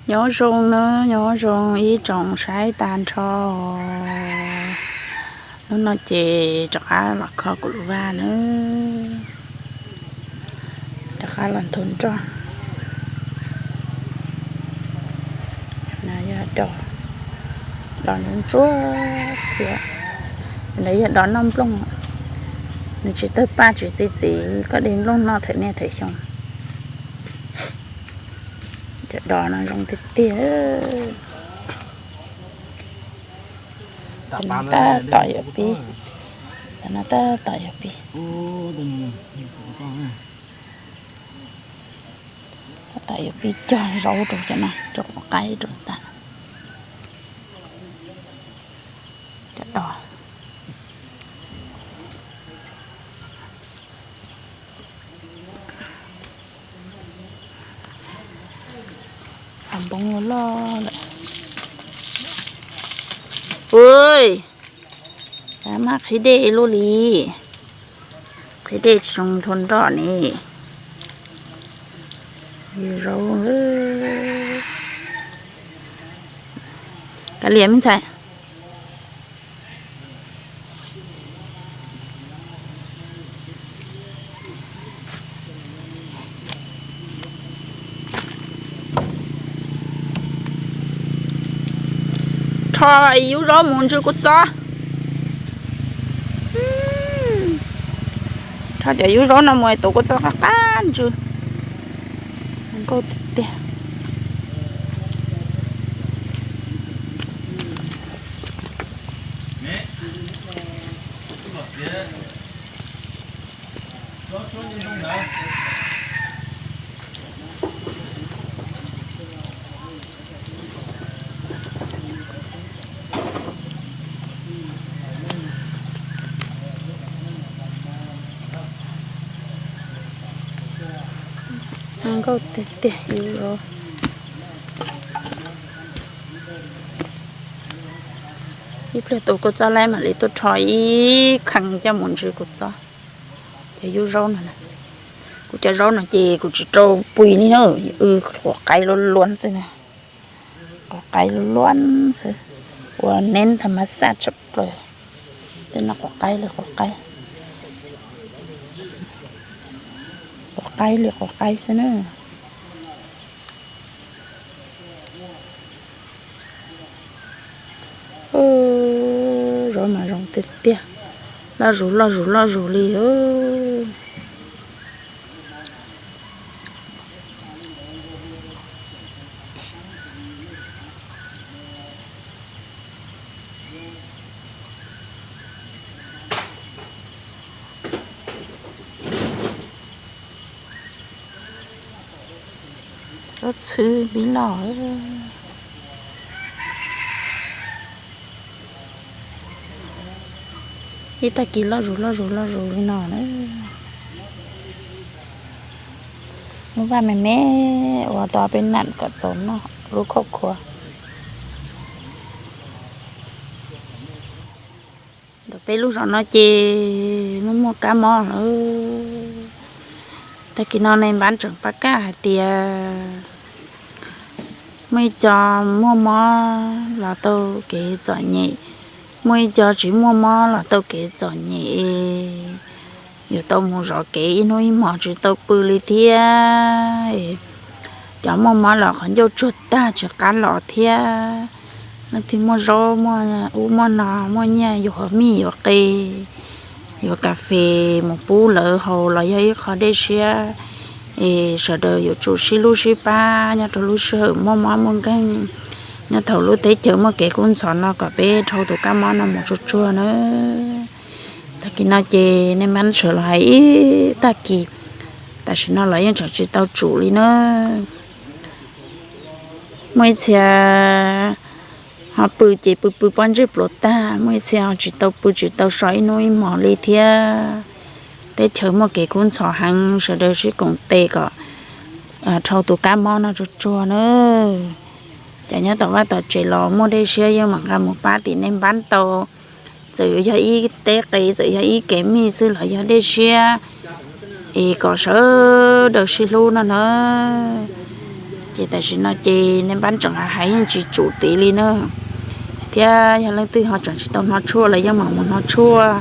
Nyob zoo nawb, nyob zoo ib tsoom saib tag nrho. Hnub no ces rov qab los kho kuv lub vaj nawb, rov qab los nthuav nroj. Yog dos, dos ntsuab ntsuab xiab, ntawd yog dos noj nplooj, nws tsis tawg paj tsis txi txiv, koj de nplooj noj thawm niaj thawm xyoo. Cov dos no zoo tiag tiag. Tab tom yuav pib, tab tom yuav pib, tab tom yuav pib cog zaub rau cov no, rau quav qaib rau tas. Cov dos, cov npoo loj loj lawm. Ua, maj qhib dej luaj li, qhib dej tsis zoo nthuav nroj ne. Zaub, kav liam me ntxhais. Rho yub zaub mus ntsw kua txob. Rho cov yub zaub no mus es tuav kua txob qab qab ntsw. Nkauj tiag tiag. Nkauj tiag tiag yub zaub. Ib pliag tuav kua txob laib mam li tuaj rho ib khees coj mus ntsw kua txob. Cov yub zaub no, kuv cov zaub no ces kuv tsis rau pui li na, quav qaib luaj luaj xwb na. Quav qaib luaj luaj xwb, ua neb tham mas xaj tshaj plaws. Tej no quav qaib li quav qaib, quav qaib li quav qaib xwb na. Zaub mas zoo tiag tiag, loj zus loj zus loj zus li. Zaub txhwb pib loj. Ib tag kis loj zus loj zus loj zus li no na. Lub vaj me me uas tau peb nam kom txaus noj lub khauj khua. Ntawm peb lub zos no ces muaj muaj kab mob lawm. Tag kis no nej npab tseem pab kaj hais tias muaj ib co muaj mob los tau kev txom nyem, muaj ib co tsis muaj mob los tau kev txom nyem, yuav tau mus zov kev ib hnub ib hmos tsis tau pw li thiab. Cov muaj mob los qhov ncauj tsuag tag tsis qab los thiab. Leej twg muaj zaub muaj ub muaj no, muaj nyiaj yuav mij yuav qe, yuav kas fes mus pub lawv haus los yog ib qho dej siab. Es sawv daws yuav tsum sib hlub sib pab nyob rau lub sij hawm muaj mob muaj nkeeg, nyob thaum lub teb chaws muaj kev kub ntxhov no kom peb dhau tus kab mob no mus tsuag tsuag na. Tag kis no ces nej npab sawv los hais ib tag kis, tam sim no los yeej tseem tsis tau tsum li na. Muaj ib txhia ho pw ces pw pw pob ntseg pluav tag, muaj ib txhia ho tsis tau pw tsis tau so ib hnub ib hmos li thiab. Teb chaws muaj kev kub ntxhov heev, sawv daws sib koom tes kom dhau tus kab mob no tsuag tsuag na. Ces nyob tom vaj tom tsev los muaj dej siab yeej mam nqa mus pab tim nej npab tau. Txawm yog ib teb qe, txawm yog ib kev mij xwb los yog dej siab, es kom sawv daws sib hlub no na. Ces tam sim no ces nej pab tseem hais yeej tsis tsum tid li na. Thiab yog leej twg ho tseem tsis tau hnov tshuaj los yeej meem mus hnov tshuaj.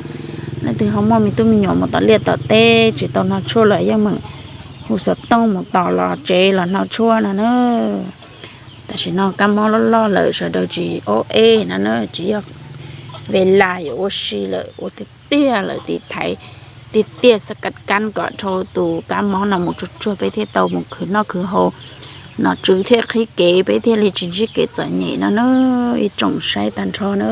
Leej twg ho muaj me tub me nyuam mus tom liaj tom teb tsis tau hnov tshuaj los yeej meem hu xov tooj mus tos los tsev los hnov tshuaj no na. Tam sim no kab mob loj loj lawm, sawv daws tsis ob eb no na, tsis yog ve las yuav ua si lawm, ua tiag tiag lawm tiv thaiv tiag tiag xab kav kab kom dhau tus kab mob no mus tsuag tsuag peb thiaj tau mus khwv noj khwv haus, nom tswv thiaj qhib kev, peb thiaj li tsis ntsib kev txom nyem no na. Ib tsoom saib tag nrho na.